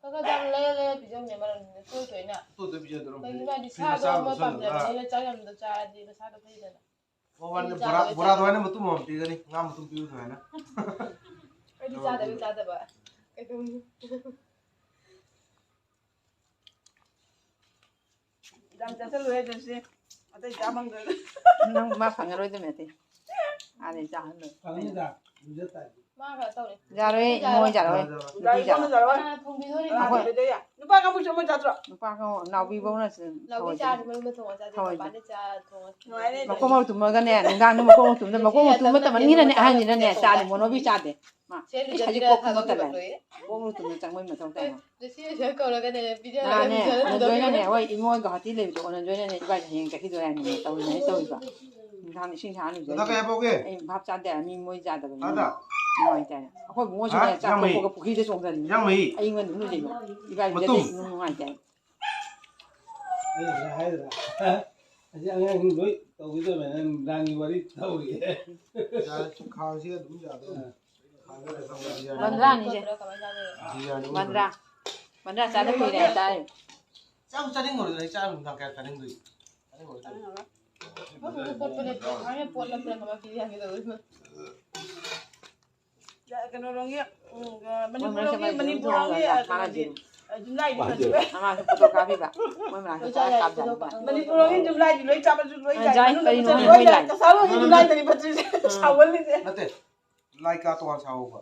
ꯈꯔ ꯈꯔ ꯆꯥꯕ ꯂꯩꯔ ꯂꯩꯔ ꯄꯤꯖꯕꯅꯦ ꯃꯔꯝꯗꯤ ꯇꯣꯏ ꯇꯣꯏꯅ꯫ ꯇꯣꯏ ꯇꯣꯏ ꯄꯤꯖꯗ꯭ꯔꯣ? ꯀꯩꯒꯤꯅꯣ ꯍꯥꯏꯗꯤ ꯐ꯭ꯔꯤꯖꯇ ꯁꯥꯗꯣ ꯆꯥꯕꯗꯣ ꯑꯃ ꯁꯣꯏꯗꯅ ꯄꯥꯝꯖꯕꯅꯤꯅ ꯆꯥꯛ ꯌꯥꯝꯗ ꯆꯥꯔꯗꯤ ꯃꯁꯥꯗꯣ ꯐꯩꯗꯅ꯫ ꯑꯣ, ꯃꯥꯅꯦ, ꯑꯩꯗꯤ ꯕꯣꯔꯥ, ꯆꯥꯗꯕꯩ ꯕꯣꯔꯥ ꯆꯥꯗꯕ꯫ ꯑꯗꯨꯃꯥꯏꯅ ꯃꯇꯨꯝ ꯑꯃꯃꯝ ꯄꯤꯒꯅꯤ, ꯉꯥ ꯃꯇꯨꯝ ꯄꯤꯕ ꯑꯗꯨꯃꯥꯏꯅ꯫ ꯑꯩꯗꯤ ꯆꯥꯗꯕꯩ ꯆꯥꯗꯕ꯫ ꯀꯩꯗꯧꯅꯤ? ꯌꯥꯝ ꯆꯥꯁꯤꯜꯂꯨꯍꯦ, ꯖꯣꯟꯁꯤ꯫ ꯑꯇꯩ ꯆꯥ ꯐꯪꯗ꯭ꯔꯦ꯫ ꯅꯪ ꯃꯥ ꯐꯪꯉꯔꯣꯏꯗꯕꯅꯦ ꯑꯇꯩ꯫ ꯑꯥꯗꯩ ꯆꯥꯍꯜꯂꯣ꯫ ꯐꯪꯅꯤꯗ, ꯂꯨꯖ ꯇꯥꯏ꯫ ꯃꯥ ꯀꯩꯅꯣ ꯇꯧꯔꯦ꯫ ꯌꯥꯔꯣꯏ, ꯌꯥꯔꯣꯏ꯫ ꯃꯣꯏ ꯌꯥꯔꯣꯏ꯫ ꯌꯥꯔꯣꯏ꯫ ꯅꯨꯄꯤ ꯌꯥꯔꯣꯏ꯫ ꯀꯅꯥꯅ ꯊꯣꯡꯕꯤꯗꯣꯔꯤꯒꯦ? ꯑꯩꯈꯣꯏ꯫ ꯅꯨꯄꯥ ꯀꯥꯡꯕꯨꯁꯨ ꯑꯃ ꯆꯥꯗ꯭ꯔꯣ? ꯅꯨꯄꯥ ꯀꯥꯡꯕꯨ, ꯅꯥꯎꯕꯤꯕꯧꯅ ꯅꯥꯎꯕꯤ ꯊꯑꯣꯏꯗꯅ꯫ ꯆꯥꯔꯗꯤ ꯃꯌꯨꯝꯗ ꯊꯣꯡꯉ ꯆꯥꯗꯦ, ꯊꯑꯣꯏꯗꯅ꯫ ꯃꯄꯥꯟꯗ ꯆꯥ ꯊꯣꯡꯉ ꯆꯥ꯫ ꯅꯨꯡꯉꯥꯏꯔꯦ꯫ ꯃꯈꯣꯡ ꯃꯔꯨ ꯇꯨꯝꯃꯒꯅꯦ, ꯅꯨꯡꯗꯥꯡꯗ ꯃꯈꯣꯡ ꯃꯔꯨ ꯇꯨꯝꯕꯗ ꯃꯈꯣꯡ ꯃꯔꯨ ꯇꯨꯝꯕ ꯃꯇꯝ ꯑꯅꯤꯅꯅꯦ, ꯑꯍꯟꯁꯤꯅꯅꯦ ꯆꯥꯅꯤ, ꯃꯣꯅꯣꯕꯤ ꯆꯥꯗꯦ꯫ ꯃꯥ, ꯁꯦ ꯏꯁ, ꯍꯧꯖꯤꯛ ꯂꯨꯖꯕꯤꯔ ꯀꯣꯛ ꯊꯝꯃꯣ ꯇꯨꯝꯃ ꯇꯜꯂꯦ꯫ ꯂꯣꯏꯔꯦ꯫ ꯀꯣꯛ ꯃꯔꯨ ꯇꯨꯝꯕꯗ ꯆꯪꯕꯩ ꯃꯊꯧ ꯇꯥꯏ ꯃꯥ꯫ ꯂꯨꯁꯤ ꯂꯨꯁꯤ ꯀꯧꯔꯒꯅꯦ, ꯄꯤꯖꯔꯒ ꯅꯍꯥꯟꯅꯦ, ꯂꯨꯖꯔ ꯑꯅꯟꯖꯣꯏꯅꯅꯦ, ꯂꯨꯖꯕꯤꯔ꯫ ꯍꯣꯏ, ꯏꯃꯣꯏ ꯒꯨꯍꯥꯇꯤ ꯂꯩꯕꯗꯣ, ꯑꯅꯟꯖꯣꯏꯅꯅꯦ, ꯏꯕꯥꯅꯤ ꯍꯌꯦꯡ ꯆꯠꯈꯤꯗꯣꯏ ꯍꯥꯏꯅꯅꯦ ꯇꯧꯔꯤꯅꯦ, ꯑꯩ ꯇꯧꯔꯤꯕ꯫ ꯅꯨꯡꯗꯥꯡ ꯏꯁꯤꯡ ꯊꯥ ꯂꯨꯖꯔꯤ꯫ ꯗꯥ ꯀꯩ ꯍꯥꯏꯕ ꯍꯧꯒꯦ? ꯑꯩ ꯚꯥꯞ ꯆꯥꯗꯦ, ꯃꯤ ꯃꯣꯏ ꯌꯥꯗꯕ ꯃꯤ꯫ ꯍꯥ, ꯗꯥ? ꯅꯨꯡꯉꯥꯏꯇꯦ꯫ ꯑꯩꯈꯣꯏ ꯏꯕꯨꯡꯉꯣꯁꯨꯅꯦ, ꯍꯥ? ꯆꯥꯛ ꯏꯌꯥꯡꯃꯩ꯫ ꯇꯣꯛꯄꯒ ꯄꯨꯈ꯭ꯔꯤꯗ ꯆꯣꯡꯖꯜꯂꯤ꯫ ꯏꯌꯥꯡꯃꯩ꯫ ꯑꯩꯉꯣꯟꯗ ꯑꯗꯨꯝ ꯂꯨꯖꯩꯕ꯫ ꯏꯕꯥꯅꯤ ꯃꯇꯨꯝ꯫ ꯆꯠꯂꯤꯁꯤ ꯑꯗꯨꯝ ꯅꯨꯡꯉꯥꯏꯇꯦ꯫ ꯑꯩ ꯉꯁꯥꯏ ꯍꯥꯏꯗ꯭ꯔꯥ? ꯑꯁꯤ ꯑꯉꯥꯡꯁꯤꯡ ꯂꯣꯏ ꯇꯧꯈꯤꯗꯕꯅꯦ, ꯅꯨꯡꯗꯥꯡꯒꯤ ꯋꯥꯔꯤ ꯇꯧꯔꯤꯌꯦ꯫ ꯌꯥꯔꯦ, ꯈꯥꯡꯁꯤꯒ ꯑꯗꯨꯝ ꯌꯥꯗꯣꯏꯅꯦ꯫ ꯈꯥꯡꯁꯤꯒ ꯑꯗꯨꯝ ꯌꯥꯗꯣꯏꯅꯦ꯫ ꯃꯟꯗ꯭ꯔꯥꯅꯤꯁꯦ꯫ ꯕꯤꯔꯌꯥꯅꯤ ꯃꯟꯗ꯭ꯔꯥ꯫ ꯃꯟꯗ꯭ꯔꯥ ꯆꯥꯗ ꯀꯨꯏꯔꯦ ꯍꯥꯏꯇꯥꯔꯦ꯫ ꯆꯥꯛ ꯆꯥꯅꯤꯡꯉꯨꯔꯗꯤ ꯑꯩ ꯆꯥ ꯅꯨꯡꯗꯥꯡ ꯀꯌꯥ ꯆꯥꯅꯤꯡꯗꯣꯏ? ꯆꯥꯅꯤꯡꯉꯨꯔꯗꯤ꯫ ꯀꯩꯅꯣꯔꯣꯝꯒꯤ, ꯎꯝ, ꯃꯅꯤꯄꯨꯔꯔꯣꯝꯒꯤ, ꯃꯅꯤꯄꯨꯔꯔꯣꯝꯒꯤ, ꯑ, ꯀꯩꯅꯣꯗꯤ, ꯑ, ꯌꯨꯝꯂꯥꯏꯗꯤ ꯐꯖꯕ꯫ ꯑꯉꯥꯡꯁꯨ ꯐꯣꯇꯣ ꯀꯥꯞꯄꯤꯕ꯫ ꯃꯣꯏ ꯃꯅꯥꯛꯇ ꯆꯥꯛ ꯆꯥ ꯆꯥꯛ ꯆꯥꯕ꯫ ꯃꯅꯤꯄꯨꯔꯔꯣꯝꯒꯤ ꯌꯨꯝꯂꯥꯏꯗꯤ ꯂꯣꯏ ꯆꯥꯕꯁꯨ ꯂꯣꯏ ꯑ, ꯌꯥꯏ꯫ ꯖꯥꯏ, ꯃꯅꯨꯡꯗ ꯀꯔꯤꯅꯣ ꯐꯖꯕ ꯃꯣꯏ ꯂꯣꯏ ꯌꯥꯏ꯫ ꯂꯥꯏ? ꯀꯁꯥꯔ ꯍꯣꯏꯒꯤ ꯌꯨꯝꯂꯥꯏꯗꯅꯤ ꯐꯠꯇ꯭ꯔꯤꯁꯦ꯫ ꯑ꯫ ꯁꯥꯎꯒꯜꯂꯤꯁꯦ꯫ ꯅꯠꯇꯦ, ꯂꯥꯏ ꯀꯥ ꯇꯣꯉꯥꯟ ꯁꯥꯎꯕ꯫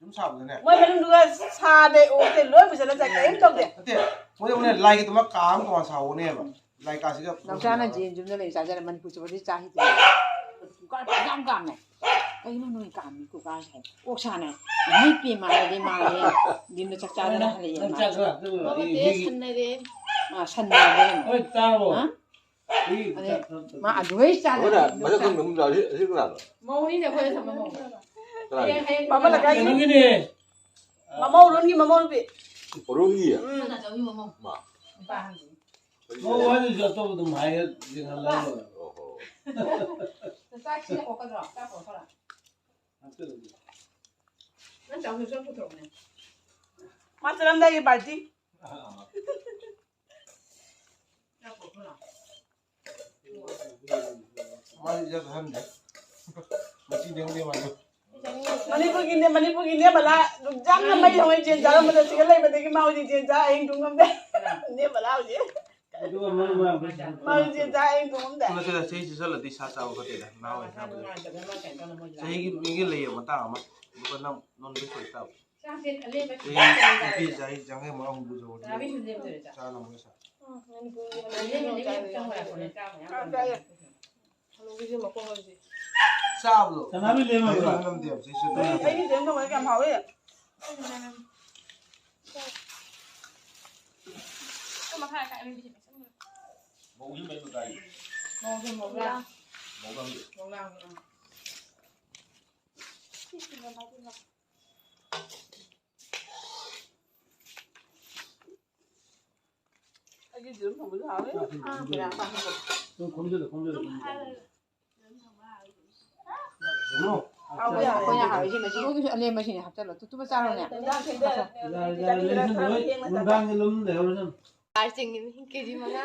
ꯌꯨꯝ ꯁꯥꯕꯗꯅꯦ꯫ ꯃꯣꯏ ꯃꯅꯨꯡꯗꯨꯒ ꯁꯥꯗꯦ, ꯑꯣꯛꯇꯦ, ꯂꯣꯏ ꯐꯖꯅ ꯆꯥꯏ, ꯀꯔꯤꯝ ꯇꯧꯗꯦ꯫ ꯅꯠꯇꯦ, ꯃꯣꯏꯅ ꯂꯥꯏꯒꯤ ꯑꯗꯨꯃꯛ ꯀꯥ ꯑꯃ ꯇꯣꯉꯥꯟ ꯁꯥꯎꯕꯅꯦꯕ꯫ ꯂꯥꯏ ꯀꯥꯁꯤꯒ ꯅꯥꯎꯆꯥꯅ ꯖꯦꯟ ꯌꯨꯝꯗ ꯂꯩ ꯆꯥꯖꯔꯦ, ꯃꯅꯤꯄꯨꯔ ꯆꯠꯄꯗꯤ ꯆꯥ ꯍꯩꯇꯦ꯫ ꯀꯨꯀꯔ ꯐꯖꯅ ꯀꯥꯝꯃꯦ꯫ ꯀꯩꯅꯣ ꯅꯣꯏ ꯀꯥꯝꯃꯤ ꯀꯨꯀꯔꯁꯦ ꯍꯥꯏ꯫ ꯑꯣꯛ ꯁꯥꯅꯦ꯫ ꯏꯃꯥꯏ ꯄꯦꯝꯃ ꯍꯥꯏꯔꯗꯤ ꯃꯥꯜꯂꯦ꯫ ꯌꯨꯝꯗ ꯆꯥꯛ ꯆꯥꯗꯅ ꯍꯜꯂꯛꯑꯦ ꯃꯥ꯫ ꯅꯪ ꯆꯥꯛ ꯈꯔ ꯍꯥꯞꯆꯜꯂꯣ꯫ ꯑꯩ ꯃꯃꯤꯠꯇꯤ ꯃꯤꯒꯤ ꯁꯟꯅꯔꯦ꯫ ꯑꯥ, ꯁꯟꯅꯔꯦ꯫ ꯍꯣꯏ, ꯇꯥꯔꯕꯣ? ꯍꯥ? ꯃꯤꯒꯤ ꯑꯗꯩ ꯆꯥꯛ ꯈꯔ ꯃꯥ ꯑꯗꯨꯗꯩ ꯆꯥꯗꯅ ꯑꯃꯅ ꯃꯁꯛ ꯈꯪꯗꯕ ꯑꯃ ꯂꯥꯛꯑꯦ꯫ ꯁꯤ ꯀꯅꯥꯅꯣ? ꯃꯧꯅꯤꯅꯦ ꯑꯩꯈꯣꯏꯗ ꯊꯝꯕ ꯃꯧ꯫ ꯀꯅꯥꯅꯣ? ꯍꯌꯦꯡ, ꯍꯌꯦꯡ ꯃꯃꯥ ꯂꯩꯀꯥꯏꯒꯤ꯫ ꯀꯩꯅꯣꯒꯤꯅꯦ꯫ ꯃꯃꯧ ꯔꯣꯟꯒꯤ ꯃꯃꯧ ꯅꯨꯄꯤ꯫ ꯔꯣꯟꯒꯤ? ꯎꯝ꯫ ꯃꯥ꯫ ꯅꯨꯄꯥ ꯑꯍꯟꯗꯨꯅꯤ꯫ ꯃꯧ ꯍꯥꯏꯗꯨꯁꯨ ꯑꯇꯣꯞꯄ ꯑꯗꯨꯝ ꯍꯥꯏꯔ ꯌꯦꯡꯍꯜꯂ ꯂꯣꯏꯔꯦ꯫ ꯑꯣꯍꯣ꯫ ꯆꯥꯛꯁꯤ ꯍꯣꯠꯀꯗ꯭ꯔꯣ? ꯆꯥꯛ ꯄꯨꯔꯛꯈ꯭ꯔꯣ? ꯍꯥꯞꯆꯜꯂꯒꯦ꯫ ꯅꯪ ꯆꯥꯛꯁꯤ ꯆꯥꯛ ꯄꯨꯊꯣꯔꯛꯎꯅꯦ꯫ ꯃꯥ ꯆꯠꯂꯝꯗꯥꯏꯒꯤ ꯄꯥꯔꯇꯤ꯫ ꯑꯥ꯫ ꯆꯥꯛ ꯄꯨꯔꯛꯈ꯭ꯔꯣ? ꯃꯥꯗꯤ ꯏꯆꯥ ꯆꯥꯍꯟꯗꯦ꯫ ꯃꯆꯤ ꯂꯦꯡꯗꯦ ꯃꯥꯁꯨ꯫ ꯃꯅꯤꯄꯨꯔꯒꯤꯅꯦ, ꯃꯅꯤꯄꯨꯔꯒꯤ ꯅꯦꯕꯂꯥ ꯌꯥꯝꯅ ꯃꯩ ꯍꯧꯋꯦ, ꯖꯦꯟ ꯆꯥꯔꯝꯕꯗ ꯁꯤꯒ ꯂꯩꯕꯗꯒꯤ ꯃꯥ ꯍꯧꯖꯤꯛ ꯖꯦꯟ ꯆꯥ ꯑꯍꯤꯡ ꯇꯨꯝ ꯉꯝꯗꯦ꯫ ꯅꯦꯕꯂꯥ ꯍꯧꯖꯤꯛ꯫ ꯑꯗꯨꯒ ꯃꯔꯨ ꯃꯔꯥꯡ ꯃꯥ ꯍꯧꯖꯤꯛ ꯖꯦꯟ ꯆꯥ ꯑꯍꯤꯡ ꯇꯨꯝ ꯉꯝꯗꯦ꯫ ꯅꯠꯇꯦꯗ, ꯆꯍꯤ ꯆꯠꯁꯜꯂꯗꯤ ꯁꯥ ꯆꯥꯕ ꯐꯠꯇꯦꯗ, ꯅꯍꯥ ꯑꯣꯏ ꯁꯥꯕꯗ꯫ ꯆꯍꯤꯒꯤ ꯃꯤꯒꯤ ꯂꯩꯌꯦ ꯃꯇꯥꯡ ꯑꯃ, ꯑꯗꯨꯒ ꯅꯪ ꯅꯣꯟ ꯚꯦꯖ ꯑꯣꯏ ꯇꯥꯕ꯫ ꯆꯥꯛꯁꯦ ꯑꯂꯦꯝꯕ ꯆꯍꯤ ꯅꯨꯄꯤ ꯆꯍꯤ ꯆꯪꯉꯦ ꯑꯃ ꯑꯍꯨꯝ ꯄꯨꯖꯧ꯫ ꯆꯥꯕꯤꯁꯨ ꯂꯦꯝꯗꯣꯔꯦ ꯆꯥꯛ꯫ ꯆꯥꯅꯕ ꯄꯩꯁꯥ꯫ ꯎꯝ, ꯃꯅꯤꯄꯨꯔꯒꯤ ꯑꯂꯦꯝꯕ ꯂꯦꯝꯕ ꯆꯥꯕ ꯆꯪꯉꯣꯏ ꯌꯥꯄꯣꯠꯅꯦ, ꯆꯥꯕ ꯌꯥꯝ ꯆꯥꯕ ꯌꯥꯏ꯫ ꯆꯥꯕꯗꯣ꯫ ꯆꯅꯥꯕꯤ ꯂꯦꯝꯃꯕ꯭ꯔꯣ? ꯑꯩ ꯉꯝꯗꯦꯕ, ꯁꯤ ꯁꯤ ꯎꯝ, ꯑꯩꯗꯤ ꯀꯩꯝ ꯇꯧꯔꯣꯏ, ꯌꯥꯝ ꯍꯥꯎꯋꯦ꯫ ꯃꯧꯁꯤ ꯃꯌꯨꯝꯗ ꯀꯥꯏ? ꯃꯧꯁꯦ ꯃꯧꯂꯥ꯫ ꯃꯧꯂꯥ ꯍꯣꯏ? ꯃꯧꯂꯥ ꯍꯣꯏ, ꯑꯥ꯫ ꯁꯤꯒꯤ ꯌꯦꯔꯨꯝ ꯊꯣꯡꯕꯁꯨ ꯍꯥꯎꯋꯦ꯫ ꯁꯨꯝ ꯈꯣꯝꯖꯤꯜꯂꯣ, ꯈꯣꯝꯖꯤꯜꯂꯣ, ꯈꯣꯝꯖꯤꯜꯂꯣ꯫ ꯑꯩꯈꯣꯏꯅ ꯍꯥꯎꯔꯤꯁꯤ ꯃꯁꯤ꯫ ꯁꯣꯝꯒꯤꯁꯨ ꯑꯂꯦꯝꯕꯁꯤꯅꯦ ꯍꯥꯞꯆꯜꯂꯣ꯫ ꯇꯨ, ꯇꯨ ꯆꯥꯔꯣꯅꯦ꯫ ꯏꯟꯖꯥꯡ ꯊꯦꯡꯊꯔꯦ꯫ ꯌꯥꯔꯦ, ꯌꯥꯔꯦ, ꯂꯩꯁꯟ ꯂꯣꯏ꯫ ꯅꯨꯡꯗꯥꯡꯒꯤ ꯂꯨꯝ ꯂꯩꯍꯧꯔꯁꯅꯨ꯫ ꯆꯥꯔ ꯆꯤꯡꯉꯤꯅꯤ ꯀꯦꯖꯤ ꯃꯉꯥ꯫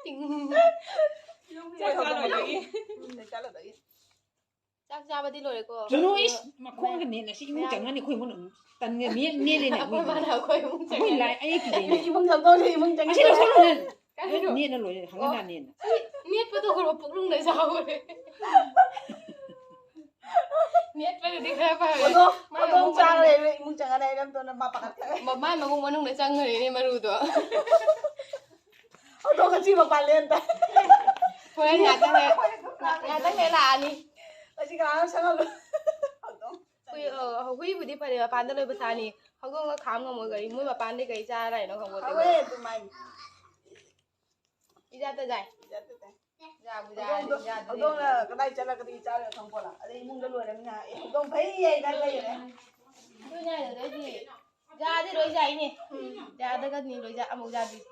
ꯆꯤꯡ꯫ ꯆꯥꯛ ꯆꯥꯕꯗꯒꯤ꯫ ꯎꯝ, ꯆꯥꯛ ꯆꯥꯕꯗꯒꯤ꯫ ꯆꯥꯛ ꯆꯥꯕꯗꯤ ꯂꯣꯏꯔꯦꯀꯣ꯫ ꯆꯠꯂꯣ ꯏꯁ ꯃꯈꯣꯡꯒ ꯅꯦꯠꯂ ꯁꯤ ꯏꯃꯨꯡ ꯆꯪꯉꯅꯤ ꯑꯩꯈꯣꯏ ꯏꯃꯨꯡ ꯇꯟꯒ ꯅꯦꯠ ꯅꯦꯠꯂꯦꯅꯦ ꯑꯩꯈꯣꯏ ꯑꯩꯈꯣꯏ ꯃꯥꯅ ꯑꯩꯈꯣꯏ ꯏꯃꯨꯡ ꯑꯩꯈꯣꯏ ꯆꯪꯉꯦ꯫ ꯂꯥꯏ ꯑꯌꯦꯛꯀꯤꯗꯩꯅꯦ꯫ ꯏꯃꯨꯡ ꯊꯝꯗꯧꯁꯦ ꯏꯃꯨꯡ ꯑꯁꯤ ꯆꯪꯉꯦ꯫ ꯂꯧꯁꯜꯂꯨ ꯅꯪ꯫ ꯀꯔꯤꯅꯣ? ꯅꯦꯠꯅ ꯂꯣꯏꯔꯦ ꯍꯪꯒꯟꯗ ꯅꯦꯠꯅ꯫ ꯅꯦꯠꯄꯗꯣ ꯈꯔ ꯄꯨꯛꯅꯨꯡꯗ ꯆꯥꯎꯔꯦ꯫ ꯅꯦꯠꯄꯗꯨꯗꯤ ꯈꯔ ꯐꯔꯦ꯫ ꯍꯧꯗꯣꯡ ꯃꯥꯏ ꯍꯧꯗꯣꯡ ꯑꯃꯨꯛ ꯆꯥꯔ ꯃꯅꯨꯡꯗ ꯂꯩꯔꯦ ꯏꯃꯨꯡ ꯆꯪꯉ ꯂꯩꯔꯦ ꯑꯝꯇꯅ ꯃꯥ ꯄꯥꯈꯠꯈ꯭ꯔꯦ꯫ ꯃ- ꯃꯥꯏ ꯃꯈꯣꯡ ꯃꯅꯨꯡꯗ ꯆꯪꯈ꯭ꯔꯦꯅꯦ ꯃꯔꯨꯗꯣ꯫ ꯍꯧꯗꯣꯡ ꯑꯁꯤ ꯃꯄꯥꯟ ꯂꯦꯟꯗ꯫ ꯍꯣꯔꯦꯟ ꯉꯥꯛꯇꯪ ꯂꯩ ꯉꯥꯛꯇꯪ ꯂꯩ ꯂꯥꯛꯑꯅꯤ꯫ ꯑꯁꯤ ꯀꯅꯥꯅꯣ ꯁꯪꯍꯜꯂꯣ꯫ ꯍꯧꯗꯣꯡ꯫ ꯍꯨꯏ ꯑ, ꯍꯨꯏꯕꯨꯗꯤ ꯐꯔꯦ ꯃꯄꯥꯟꯗ ꯂꯣꯏꯕ ꯆꯥꯅꯤ꯫ ꯍꯧꯗꯣꯡꯒ ꯈꯥꯝ ꯉꯝꯃꯣꯏ ꯀꯔꯤ ꯃꯣꯏ ꯃꯄꯥꯟꯗꯩ ꯀꯔꯤ ꯆꯥꯔ ꯂꯥꯛꯏꯅꯣ ꯈꯪꯄꯣꯠꯇꯦ꯫ ꯍꯧꯋꯦ ꯑꯗꯨꯃꯥꯏꯅ꯫ ꯏꯖꯥꯇ ꯖꯥꯏ꯫ ꯏꯖꯥꯇ ꯖꯥꯏ꯫ ꯌꯥꯕꯨ ꯍꯧꯗꯣꯡꯗꯣ ꯌꯥꯗ꯭ꯔꯦ, ꯌꯥꯗ꯭ꯔꯦ꯫ ꯍꯧꯗꯣꯡꯅ ꯀꯗꯥꯏ ꯆꯠꯂꯒꯗꯤ ꯆꯥꯔꯒ ꯈꯪꯄꯣꯠꯂ꯫ ꯑꯗꯩ ꯏꯃꯨꯡꯗ ꯂꯣꯏꯔꯃꯤꯅ ꯑꯦ ꯍꯧꯗꯣꯡ ꯐꯩ ꯍꯥꯏ ꯀꯥꯏ ꯂꯩꯔꯦ꯫ ꯑꯗꯨꯅꯦ ꯑꯗꯨꯗꯩꯗꯤ ꯌꯥꯗꯤ ꯂꯣꯏ ꯌꯥꯏꯅꯦ꯫ ꯌꯥꯗꯒꯅꯤ ꯂꯣꯏ ꯌꯥ-, ꯑꯃꯨꯛ ꯌꯥꯗ꯭ꯔꯤꯁꯦ꯫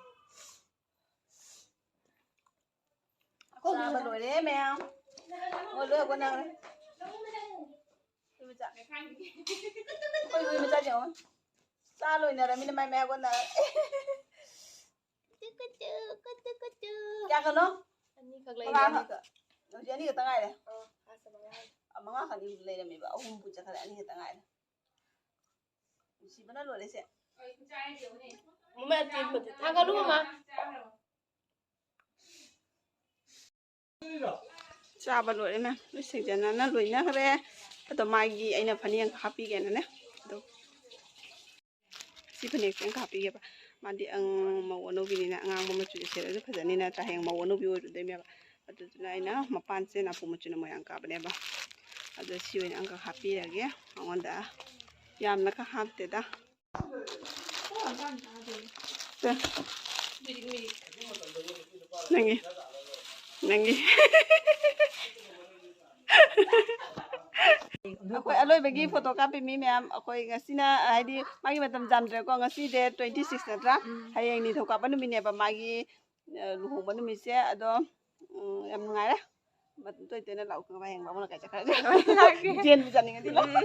ꯆꯥꯕ ꯂꯣꯏꯔꯦ ꯃꯌꯥꯝ꯫ ꯃꯣꯏ ꯂꯣꯏ ꯍꯧꯒꯠꯅꯈ꯭ꯔꯦ꯫ ꯍꯨꯏ ꯃꯆꯥ꯫ ꯑꯩꯈꯣꯏ ꯍꯨꯏ ꯃꯆꯥꯁꯦ ꯌꯦꯡꯉꯣ꯫ ꯆꯥ ꯂꯣꯏꯅꯔꯃꯤꯅ ꯃꯥꯏ ꯃꯌꯥ ꯑꯣꯟꯅꯔꯦ꯫ ꯀꯌꯥ ꯀꯅꯣ? ꯑꯅꯤꯈꯛ ꯂꯩꯔꯦ, ꯃꯉꯥ ꯑꯅꯤꯈꯛ꯫ ꯈꯛ꯫ ꯍꯧꯖꯤꯛ ꯑꯅꯤ ꯈꯛꯇ ꯉꯥꯏꯔꯦ꯫ ꯑꯥ, ꯑꯁ, ꯃꯉꯥ꯫ ꯑ, ꯃꯉꯥ ꯈꯛ ꯂꯩꯔꯝꯃꯦꯕ꯫ ꯑꯍꯨꯝ ꯄꯨ ꯆꯠꯈ꯭ꯔꯦ꯫ ꯑꯅꯤ ꯈꯛꯇ ꯉꯥꯏꯔꯦ꯫ ꯅꯨꯡꯁꯤꯕꯅ ꯂꯣꯏꯔꯦꯁꯦ꯫ ꯃꯃꯥ, ꯇꯤꯟꯕꯗꯤ ꯊꯥꯡꯒꯠꯂꯨ, ꯃꯃꯥ꯫ ꯆꯥꯕ ꯂꯣꯏꯔꯦ ꯃꯌꯥꯝ꯫ ꯂꯣꯏ ꯁꯦꯡꯖꯟꯅꯅ ꯂꯣꯏꯅꯈ꯭ꯔꯦ꯫ ꯑꯗꯣ ꯃꯥꯒꯤ ꯑꯩꯅ ꯐꯅꯦꯛ ꯑꯃꯈꯛ ꯍꯥꯞꯄꯤꯒꯦꯅꯅꯦ꯫ ꯑꯗꯣ ꯁꯤ ꯐꯅꯦꯛꯁꯦ ꯑꯃꯈꯛ ꯍꯥꯞꯄꯤꯒꯦꯕ꯫ ꯃꯥꯗꯤ ꯑꯪ-, ꯃꯧ ꯑꯅꯧꯕꯤꯅꯤꯅ ꯑꯉꯥꯡꯕ ꯃꯆꯨꯁꯦ ꯁꯦꯠꯂꯁꯨ ꯐꯖꯅꯤ ꯅꯠꯇ꯭ꯔꯥ? ꯍꯌꯦꯡ ꯃꯧ ꯑꯅꯧꯕꯤ ꯑꯣꯏꯔꯨꯗꯣꯏꯅꯦꯕ꯫ ꯑꯗꯨꯗꯨꯅ ꯑꯩꯅ ꯃꯄꯥꯟꯁꯦ ꯅꯥꯄꯨ ꯃꯆꯨꯅ ꯃꯣꯏꯔꯥꯡ ꯀꯥꯕꯅꯦꯕ꯫ ꯑꯗꯣ ꯁꯤ ꯑꯣꯏꯅ ꯑꯃꯈꯛ ꯍꯥꯞꯄꯤꯔꯒꯦ ꯃꯉꯣꯟꯗ꯫ ꯌꯥꯝꯅ ꯈꯛ ꯍꯥꯞꯇꯦꯗ꯫ ꯁꯦ꯫ ꯅꯪꯒꯤ꯫ ꯅꯪꯒꯤ꯫ ꯑꯩꯈꯣꯏ ꯑꯂꯣꯏꯕꯒꯤ ꯐꯣꯇꯣ ꯀꯥꯞꯄꯤ ꯃꯤ ꯃꯌꯥꯝ, ꯑꯩꯈꯣꯏ ꯉꯁꯤꯅ ꯍꯥꯏꯗꯤ ꯃꯥꯒꯤ ꯃꯇꯝ ꯌꯥꯝꯗ꯭ꯔꯦꯀꯣ, ꯉꯁꯤ ꯗꯦꯠ ꯇ꯭ꯋꯦꯟꯇꯤ ꯁꯤꯛꯁ ꯅꯠꯇ꯭ꯔꯥ? ꯍꯌꯦꯡ ꯅꯤꯡꯊꯧꯀꯥꯕ ꯅꯨꯃꯤꯠꯅꯦꯕ ꯃꯥꯒꯤ ꯑ, ꯂꯨꯍꯣꯡꯕ ꯅꯨꯃꯤꯠꯁꯦ꯫ ꯑꯗꯣ ꯎꯝ, ꯌꯥꯝ ꯅꯨꯡꯉꯥꯏꯔꯦ꯫ ꯃꯇꯨꯡ ꯇꯣꯏ ꯇꯣꯏꯅ ꯂꯥꯛꯎ, ꯈꯪꯉꯕ? ꯍꯌꯦꯡ ꯕꯥꯃꯣꯟ ꯂꯩꯀꯥꯏ ꯆꯠꯈ꯭ꯔꯁꯦ꯫ ꯂꯥꯛꯀꯦ꯫ ꯖꯦꯟꯕꯨ ꯆꯠꯅꯤꯡꯉꯗꯤ ꯂꯥꯛꯑꯣ꯫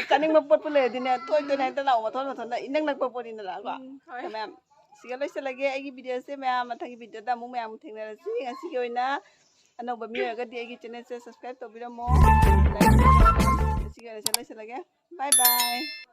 ꯆꯥꯅꯤꯡꯕ ꯄꯣꯠꯄꯨ ꯂꯩꯔꯗꯤꯅꯦ, ꯇꯣꯏ ꯇꯣꯏꯅ ꯍꯦꯛꯇ ꯂꯥꯛꯑꯣ, ꯃꯊꯣꯟ ꯃꯊꯣꯟꯗ ꯏꯅꯛ ꯅꯛꯄ ꯄꯣꯠꯅꯤꯅ ꯂꯥꯛꯑꯣ꯫ ꯎꯝ, ꯍꯣꯏ꯫ ꯃꯌꯥꯝ, ꯁꯤꯒ ꯂꯣꯏꯁꯤꯜꯂꯒꯦ ꯑꯩꯒꯤ ꯚꯤꯗꯤꯑꯣꯁꯦ꯫ ꯃꯌꯥꯝ ꯃꯊꯪꯒꯤ ꯚꯤꯗꯤꯑꯣꯗ ꯑꯃꯨꯛ ꯃꯌꯥꯝ ꯊꯦꯡꯅꯔꯁꯤ꯫ ꯉꯁꯤꯒꯤ ꯑꯣꯏꯅ ꯑꯅꯧꯕ ꯃꯤ ꯑꯣꯏꯔꯒꯗꯤ ꯑꯩꯒꯤ ꯆꯦꯅꯦꯜꯁꯦ ꯁꯕꯁꯀ꯭ꯔꯥꯏꯕ ꯇꯧꯕꯤꯔꯝꯃꯣ꯫ ꯉꯁꯤꯒꯤ ꯑꯣꯏꯅ ꯁꯤ ꯂꯣꯏꯁꯤꯜꯂꯒꯦ꯫ ꯕꯥꯏ ꯕꯥꯏ꯫